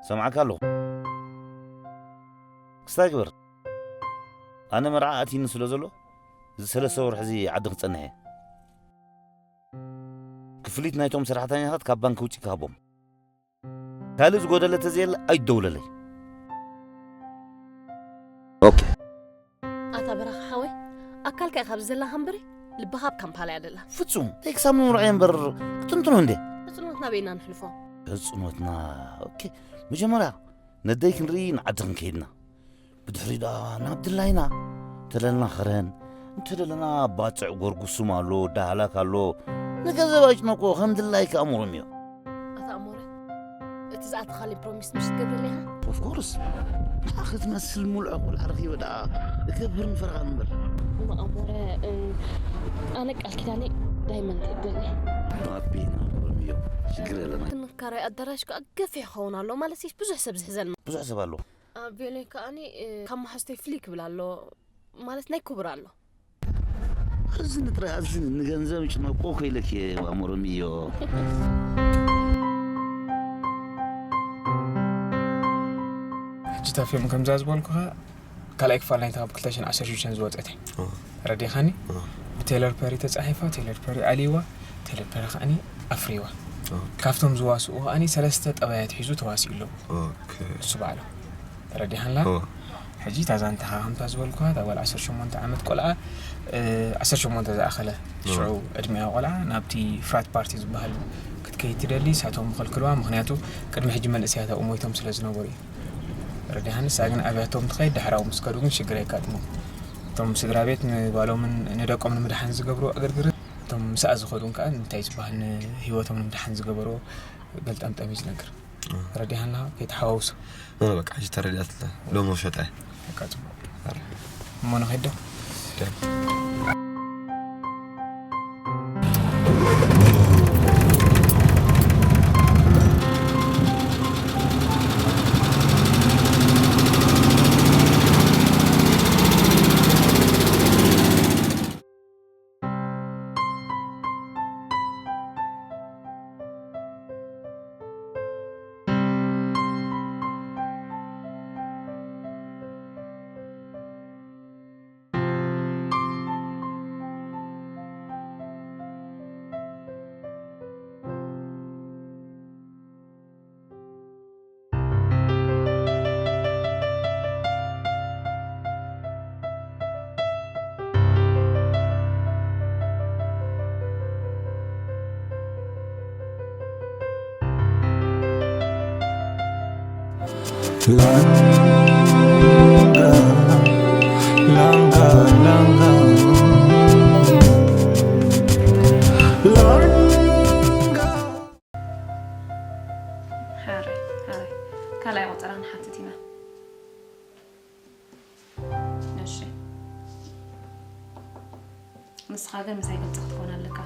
ሰምዓካ ኣለኹ። ክስታይ ግበር። ኣነ መርዓ ኣትይኒ ስለ ዘሎ፣ እዚ ሰለስተ ወርሒ እዚ ዓዲ ክጸንሕ እየ። ክፍሊት ናይቶም ሰራሕተኛታት ካብ ባንክ ውጪ ክሃቦም። ካልእ ዝጎደለ ተዘየለ ኣይደውለለይ። ኦኬ። ኣታ በራኺ ሓወይ፣ ኣካልካ ኢኻ ኣብዚ ዘለኻ እምበሪ፣ ልብኻ ኣብ ካምፓላ እያ ዘላ። ፍጹም፣ እንታይ ክሳብ ንምርዖ እየ እምበር፣ ክጥንጥኖ እንዴ? ተጽዕኖትና በይና ንሕልፎ። ተጽዕኖትና፣ ኦኬ። መጀመርያ፣ ነደይ ክንርኢ ንዓዲ ክንከይድና። ብድሕሪ ደኣ ናብ ድላይና። እንተደለና ኸረን፣ እንተደለና ባጽዕ ጎርጉሱም ኣሎ፣ ዳህላክ ኣሎ። ንገንዘብ ኣይጭነቆ፣ ከም ድላይካ ኣእምሮም እዮ። ኣታ ኣሞረ፣ እቲ ዝኣተኻለይ ፕሮሚስ ምሽ ትገብረለይ ኢኻ? ኦፍ ኮርስ። ንዓኺ ትመስል ሙሉዕ ቆልዓ ረኺበ ደኣ እገብር ንፈርቓ እምበር። እሞ ኣሞረ፣ እ፣ ኣነ ቃል ኪዳነይ ዳይመንድ እየ ደሊ። ባቢ፣ ንኣእምሮም እዮ። ሽግር የለን። ክንካራይ ኣዳራሽ ከኣ ገፊሕ ክኸውን ኣሎ ማለት እዩ። ብዙሕ ሰብ ዝሕዘልና። ብዙሕ ሰብ ኣሎ። ኣብ ቬሎይ ከኣኒ፣ እ፣ ካብ መሓዝተይ ፍልይ ክብል ኣሎ፣ ማለት ናይ ክቡር ኣሎ። ኣዝኒ ጥራይ ኣዝኒ፣ ንገንዘብ ይጭነቆ ከይለኪ ኣሞሮም እዮ። ሕጂ እታ ፊልም ከምዛ ዝበልኩኻ ካልኣይ ክፋል ናይታ ካብ ክልተ ሽሕን ዓሰርተ ሽዱሽተን ዝወጸት እያ። ኦ። ተረዲኻኒ? ኦ። ብቴለር ፐሪ ተጻሒፋ፣ ቴለር ፐሪ ኣልይዋ፣ ቴለር ፐሪ ከኣኒ ኣፍርይዋ። ኦ። ካብቶም ዝዋስኡ ከኣኒ ሰለስተ ጠባያት ሒዙ ተዋሲኡ ኣሎ። ኦኬ። እሱ ባዕሉ። ተረዲኻንላ? ኦ። ሕጂ እታ ዛንታኻ ከምታ ዝበልኩኻ፣ እታ ጓል ዓሰርተ ሸሞንተ ዓመት ቆልዓ፣ እ፣ ዓሰርተ ሸሞንተ ዝኣኸለ ኦ። ሽዑ ዕድሚኣ ቆልዓ ናብቲ ፍራት ፓርቲ ዝበሃል ክትከይድ ትደሊ፣ ንሳቶም ይኸልክልዋ፣ ምኽንያቱ ቅድሚ ሕጂ መንእሰያት ኣብኡ ሞይቶም ስለ ዝነበሩ እዩ። ተረዲኻኒ? ንሳ ግን ኣብያቶም ትኸይድ፣ ዳሕራኡ ምስ ከዱ ግን ሽግር የጋጥሞም። እቶም ስድራ ቤት ንጓሎምን ንደቆም ንምድሓን ዝገብሩ ዕግርግርን፣ እቶም ምስኣ ዝኸዱን ከኣ እንታይ ዝበሃል ንህይወቶም ንምድሓን ዝገበሮ ገልጠምጠም እዩ ዝነግር። እ። ተረዲኻና? ከይተሓዋውሶ። እ፣ በቃ፣ ሕጂ ተረዲኣትለ። ሎሚ ውሸጣ እየ። በቃ፣ ጽቡቕ። ኣረ። እሞ ንኸይድ ዶ? ደም። ላንጋ፣ ላንጋ፣ ላንጋ። ላንጋ። ሓራይ፣ ሓራይ። ካልኣይ ቆጸራ ንሓትት ኢና። እሺ። ንስኻ ግን ምሳይ ግልጺ ክትኮን ኣለካ።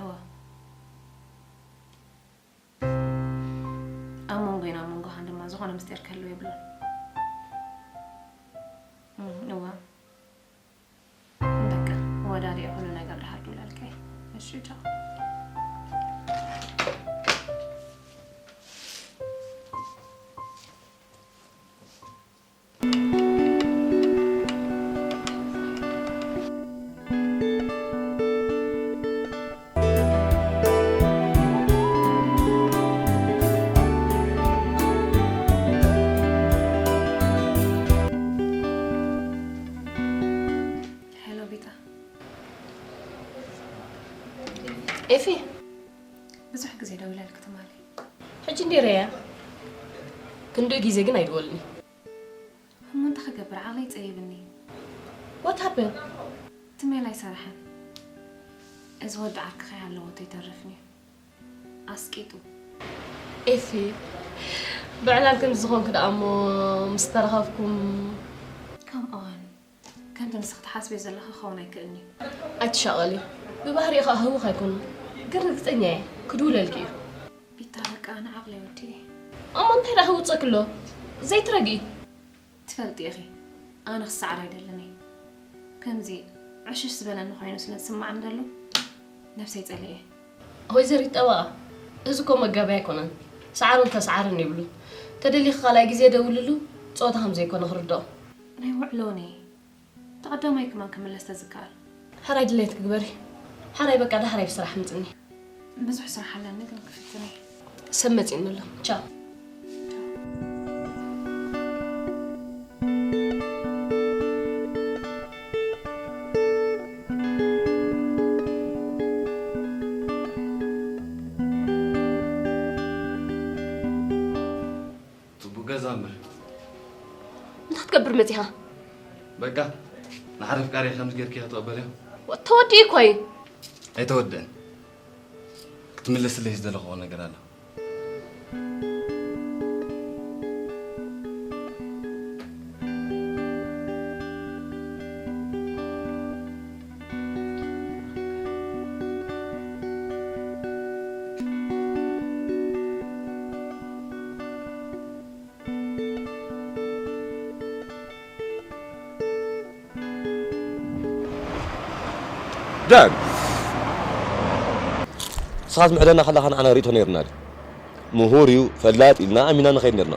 እወ። ኣብ መንጎይን ኣብ መንጎኻን ድማ ዝኾነ ምስጢር ክህልው የብሉን። ኤፊ፣ ብዙሕ ግዜ ደዊለልኪ ትማሊ። ሕጂ እንዲረያ ክንድኡ ግዜ ግን ኣይድወልኒ። እሞ እንታይ ክገብር፣ ዓቕለይ ጸይብኒ። What happened? እቲ ሜላ ኣይሰርሐን። እዚ ወዲ ዓርክኺ ኣለዎ ተይተርፍኒ። ኣስቂጡ። ኤፊ፣ ብዕላል ከምዚ ዝኾንክ ደኣ እሞ ምስ ተረኸብኩም። ከም ኦን፣ ከምቲ ንስኺ ትሓስብዮ ዘለኺ ክኸውን ኣይክእልን እዩ። ኣይትሻቐሊ። ብባህሪኡ ኸኣ ህውኽ ኣይኮኑን። ግን ርግጸኛ እየ፣ ክድውለልኪ እዩ። ቢታ፣ በቃ፣ ኣነ ዓቕለይ ወዲኤ። እሞ እንታይ ደኣ ክውጸኪ ኣሎ? ዘይትረግኢ። ትፈልጢ ኢኺ፣ ኣነ ክሰዓር ኣይደልን እየ። ከምዚ ዕሽሽ ዝበለኒ ኮይኑ ስለ ዝስማዓኒ ዘሎ፣ ነብሰይ ጸሊኤ። ወይዘሪት ጠበቓ፣ እዚ እኮ መጋበያ ኣይኮነን። ሰዓርን ተሰዓርን የብሉን። ተደሊኺ ካልኣይ ግዜ ደውልሉ፣ ጸወታ ከም ዘይኮነ ክርድኦ። ናይ ውዕሎኒ፣ እቲ ቀዳማይ ከማን ክምለስ ተዝከኣል። ሕራይ ድሌት ክግበሪ። ሕራይ በቃ፣ ዳሕራይ ብስራሕ ምጽኒ። ብዙሕ ስራሕ ኣለኒ፣ ግን ክፍትን እየ። ሰብ መጺኡኒ ኣሎ። ቻው። ጽቡቕ ገዛ እምበር። እንታይ ክትገብር መጺኻ? በቃ፣ ንሓደ ኣፍቃሪ ከምዚ ጌርኪ ክትቕበልዮ? ወ-፣ ተወዲኡ እኮ እዩ። ኣይተወድእን። ክትምልስለይ ዝደለኹዎ ነገር ኣሎ። ዳን፣ ንስኻ ትምዕደና ከለኻ ንዓና ርእይቶ ነይርና ድዩ? ምሁር እዩ፣ ፈላጥ ኢልና ኣሚና ንኸይድ ነርና።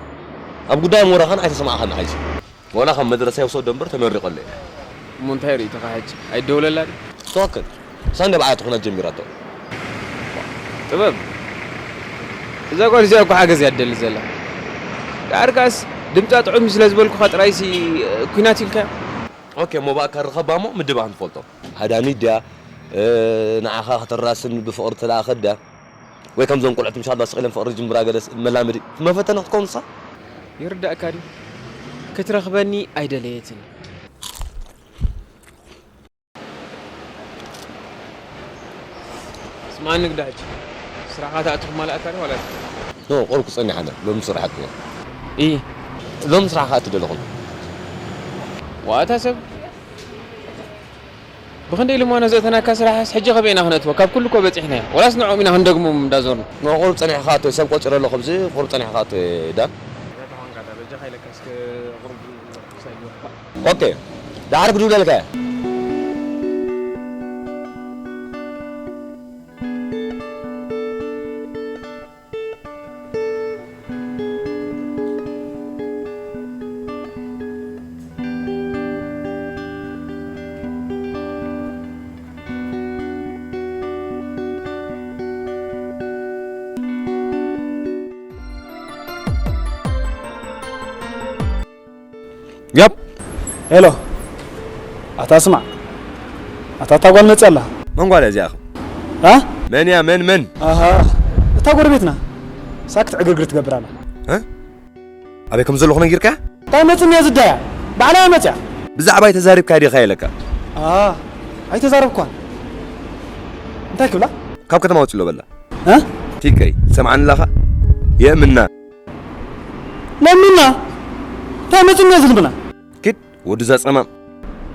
ኣብ ጉዳይ ኣሞራኻን ኣይተሰማዕኻን ሓይሲ። ዋላ ካብ መድረሳ ይውሰዶ እምበር ተመሪቐሉ እየ። እሞ እንታይ ርእይቶኻ ሕጂ? ኣይደውለላ ድዩ? ትኽክል። ሳንደ ብዓያ ትኹና ጀሚራቶ። ጥበብ፣ እዛ ጓል እዚኣ እኮ ሓገዝ እያ ትደሊ ዘላ። ደሓር ከኣስ ድምጻ ጥዑም እዩ ስለ ዝበልኩኻ ጥራይሲ ኩናት ኢልካያ? ኦኬ፣ እሞ ብኣካል ርኸባ እሞ ምድባ ክንፈልጦ። ሃዳኒት ድያ፣ እ፣ ንዓኻ ከተራስን ብፍቕሪ ተለኣኸት ድያ? ወይ ከምዞም ቆልዑት ምሻ ኣላ ስቕ ኢለን ፍቕሪ ዝጅምራ ገለስ መላመዲ መፈተኒ ክትከውን ንሳ? ይርዳእካ ድዩ? ክትረኽበኒ ኣይደለየትን። ስማዕኒ ግዳ ሕጂ ስራሕኻ ትኣቱ ክማልኣካ ድዩ ዋላ? ኖ፣ ቁሩብ ክጸንሕ ኣነ። ሎሚ ስራሕ ኣትየ። እይ። ሎሚ ስራሕ ክኣቱ ደለኹ። ዋታ ሰብ። ብኽንደይ ልማኖ ዘእተናካ ስራሕስ ሕጂ ከበይና ክነእትዎ? ካብ ኩሉ እኮ በጺሕናዮ። ዋላስ ንዕኦም ኢና ክንደግሞም እንዳዞርና? ኖ፣ ቁሩብ ጸኒሕካ ኣቶ፣ ሰብ ቆጺረ ኣለኹ ኣብዚ፣ ቁሩብ ጸኒሕካ ኣቶ ዳን። ኦኬ፣ ደሓር ክድውለልካ እየ። ያፕ። ሄሎ። ኣታ ስማዕ። ኣታ፣ እታ ጓል መጽያ ኣላ። መን ጓል እያ እዚኣ? እ? መን እያ? መን፣ መን? ኣሃ። እታ ጎረቤትና። ሳክት ዕግርግር ትገብር ኣላ። እ? ኣበይ ከም ዘለኹ ነጊርካ? እንታይ መጽን እያ ዝዳያ? ባዕላ እያ መጽያ። ብዛዕባይ ተዛሪብካ ዲኻ ኢለካ? ኣ፣ ኣይተዛረብኳን። እንታይ ክብላ? ካብ ከተማ ውጽእ ኣሎ በላ። እ? ቲከይ፣ ሰምዓኒ ኣለኻ? የእምና። ለምና። እንታይ መጽን እያ ዝልምና? ኪድ፣ ወዲ እዛ ጸማም።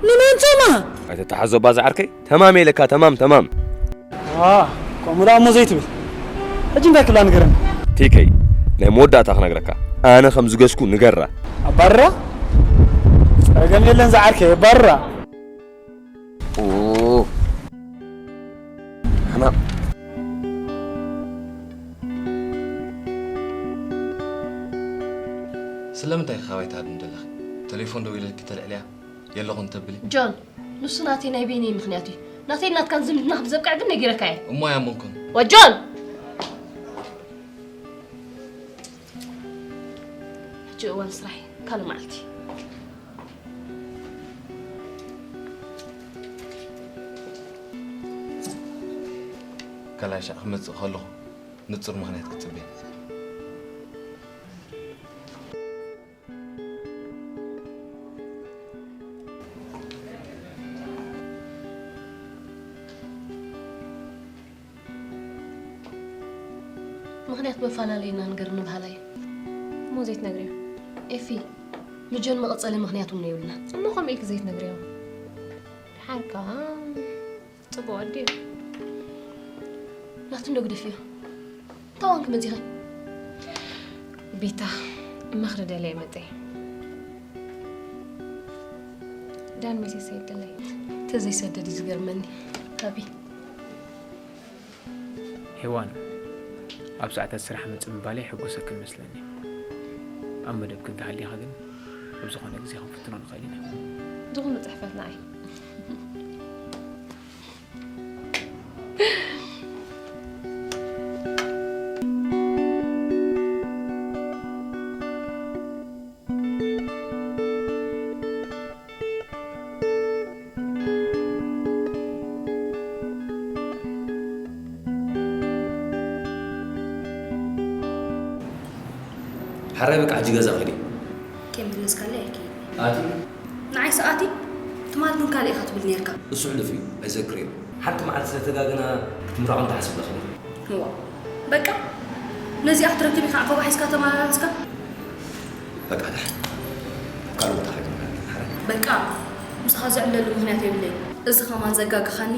ንመን ጸማ? ኣይተተሓዞ ባዛ ዓርከይ። ተማም ኢለካ፣ ተማም፣ ተማም። ዋ፣ ከምኡ ደኣ እሞ ዘይትብል። ሕጂ እንታይ ክብላ ንገረኒ? ቲከይ፣ ናይ መወዳእታ ክነግረካ። ኣነ ከም ዝገስኩ ንገራ። ኣባርራ? ጸገም የለን ዝዓርከይ፣ ኣባርራ። ኦ። ሕማም። ስለምንታይ ኢኺ ካባይ ትሃድሚ ዘለኺ? ቴሌፎን ደዊለልኪ ተልዕልያ? የለኹን ተብሊ? ጆን፣ ንሱ ናተይ ናይ በይነይ ምኽንያት እዩ። ናተይን ናትካን ዝምድና ክብዘብቅዕ ግን ነጊረካ እየ። እሞ ኣያመንኩን። ዋ ጆን! ሕጂ እዋን ስራሕ እዩ። ካልእ መዓልቲ። ካልኣይ ሻዕ ክመጽእ ከለኹ ንጹር ምኽንያት ክትጽበ። ምኽንያት መፈላለይና ንገር ንብሃላይ። እሞ ዘይትነግርዮ? ኤፊ፣ ንጆን መቐጸሊ ምኽንያት እውን የብልና። እሞ ከምኡ ኢልኪ ዘይትነግርዮ? ድሓር ከኣ ጽቡቕ ወዲ እዩ። ናቱ እንዶ ግደፍዮ። እንታይ ኮንኪ መጺኺ? ቤታ፣ ምኽሪ ደልየ መጸ። ዳን መሴ ሰይድለይ። ተዘይሰደድ እዩ ዝገርመኒ። ታቢ። ሄዋን፣ ኣብ ሰዓታት ስራሕ ምጽእ ምባለይ የሐጉሰኪ ይመስለኒ። ኣብ መደብኪ እንተሃሊኻ ግን ኣብ ዝኾነ ግዜ ክንፍትኖ ንኽእል ኢና። ዝኾነ ጽሕፈት ንዓይ። ሓራይ በቃ ሕጂ ገዛ ክዲ። ከይመለስካለይ ኣይክይድ። ኣቲ ንዓይ ሰኣቲ ትማል ግን ካልእ ኢኻ ትብል ነርካ። እሱ ሕሉፍ እዩ ኣይዘክርዮ። ሓንቲ መዓልቲ ስለተጋገና ክትምረዖ እንተሓሲብና ከመይ? እዋ በቃ ነዚኣ ክትረክብ ኢኻ ዓቐባ ሒዝካ ተመላላስካ። በቃ ዳሕ ካልእ ቦታ ከይድና ሓራይ። በቃ ምሳኻ ዝዕለሉ ምኽንያት የብለይን። እዚ ኸማን ዘጋገኻኒ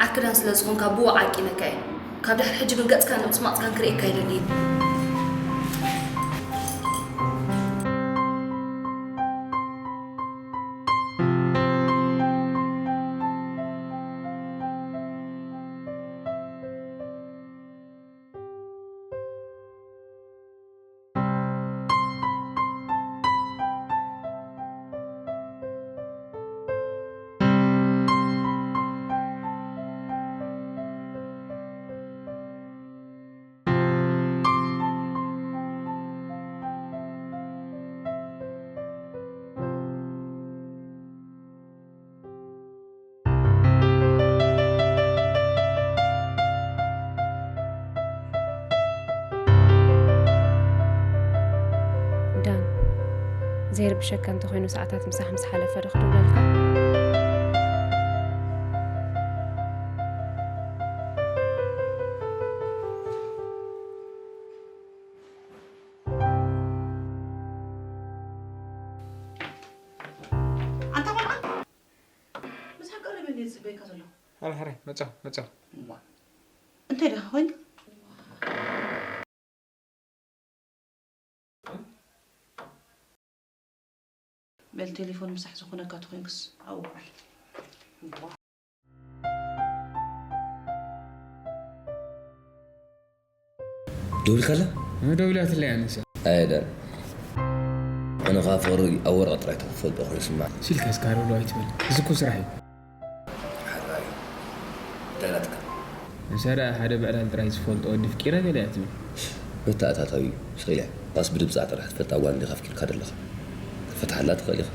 ዓርክዳን ስለ ዝኾንካ ብኡ ዓቂነካ እየ። ካብ ድሕሪ ሕጂ ግን ገጽካን ምጽማጽካን ክርእየካ ኣይደልይን። ዳን፣ ዘይርብሸካ እንተኾይኑ ሰዓታት ምሳሕ ምስ ሓለፈ ዶ ክድውለልካ? ኣንታ ቆልዓ ምሳሕ ቀሪበ እንድየ ዝፅበየካ ዘለኹ። ሕራይ ሕራይ መጻኹ መጻኹ። እንታይ ደኻ ኮይንካ? በል ቴሌፎን ምሳሕ ዝኾነካ ተኾይንክስ ኣብኡ ውዓል። ደዊልካላ? ደዊላትለይ ኣነስ። ኣየ ዳን። ኣነ ኸዓ ፍቕሪ ኣብ ወረቐት ጥራይ ተኽፈልጦ ኮይኑ ይስማዕ። ሲልካ እስካ ረብሎ ኣይትበል። እዚ እኮ ስራሕ እዩ። ሓራይ እንታይ ናትካ? ንሳ ደኣ ሓደ ብዕላል ጥራይ ዝፈልጦ ወዲ ፍቂረ ገለ እያ ትብል። መተኣታተዊ ስቕ ኢለ ባስ ብድምጻ ጥራሕ ትፈልጣ ጓል እንዲኻ ኣፍቂርካ ደለኻ። ክትፈትሓላ ትኽእል ኢኻ።